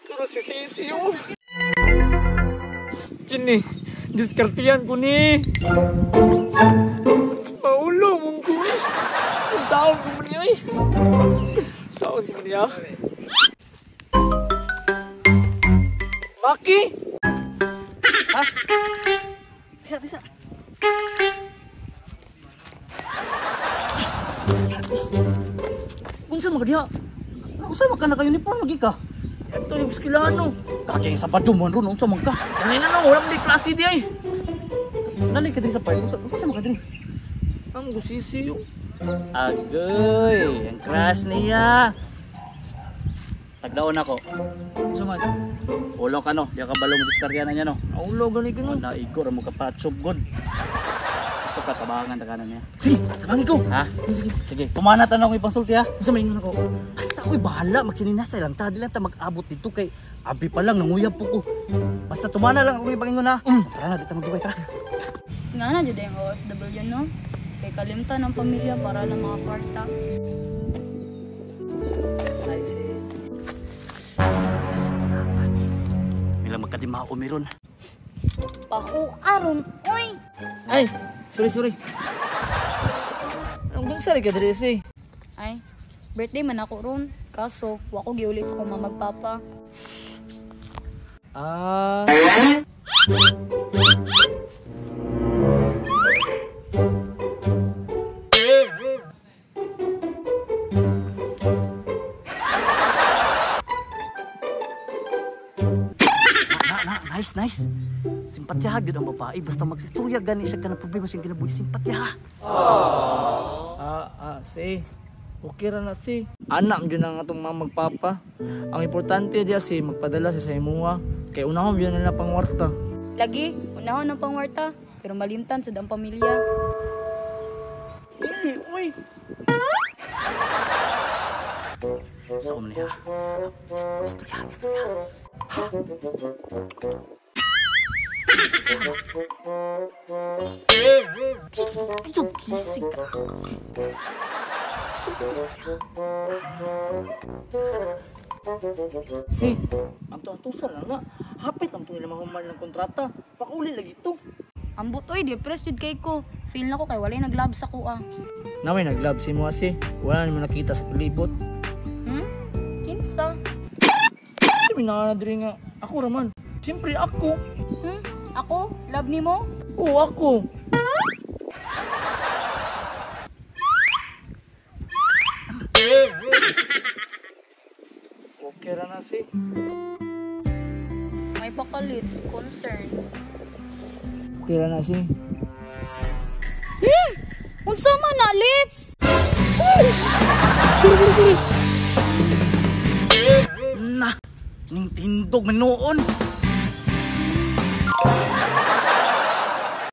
Pero si Sisi oh. Kini, diskartiyan ko ni. Maulo mong ko eh. Saan ko man niya eh. Saan ko niya? Maki! Ha? Bisa, bisa. Unsa man ka diha? Unsa man ka naka-uniform lagi ka? Ito yung eskwelahan no. Kaki sa Sabado man ron, unsa man ka? Kanina no, wala man di klase di ay. Nalay ka diri sa park, unsa man ka diri? Ang gusisi yo. Agoy, ang crush niya. Tagdaon ako. Unsa man? Ulo ka no, di ka balong diskarya na niya no. Aulo gani ko no. Naigo ra mo ka patsob god. Gusto ka tabangan ta kanan niya. Sige, tabangin ko. Ha? Sige. Sige, kumana tan ako ipasulti ha. Unsa may ingon ako? Basta ako'y bahala, magsininasay lang ta, di lang ta mag-abot dito kay abi pa lang nanguyab po ko. Basta tumana lang ako ipangingon ha. Tara na, di ta magdugay, tara. Nga na jud ang OFW no. Kay kalimtan ang pamilya para lang mga kwarta. Hi sis. Mila magkadimao meron. Paku aron oy. Ay, sorry sorry. Anong gunsa ka diri si? Ay, birthday man ako ron. Kaso, wa ko giuli sa akong mamagpapa. Ah. Na, nice, nice. Simpatya gyud ang babae basta magsistorya gani siya kana problema siyang kinabuhi simpatya. Si. Okay ra na si. Anak gyud ang atong mga magpapa. Ang importante diya si magpadala siya sa imuha kay unahon gyud nila pangwarta. Lagi, unahon ang pangwarta, pero malimtan sad ang pamilya. Dili, uy. Sa um niya. Istorya, istorya. Ayaw, gising ka. Istorya, istorya. Si, ang tuwan-tusan lang na. Hapit ang tunay na mahuman ng kontrata. Pakuli lagi to. Ambot oy, depressed jud kay ko. Feel na ko kay walay nag-love sa kuha. Naway nag-love si mo si. Wala nimo nakita sa palibot. Hmm? Kinsa? Kasi may nanganadiri nga. Ako raman. Siyempre ako. Hmm? Ako? Love nimo? Oo, ako. Okay ra na si. May pakalits, concern. Okay ra na si. Unsa man na, Litz? Sorry, sorry, sorry. Na, ning tindog man noon.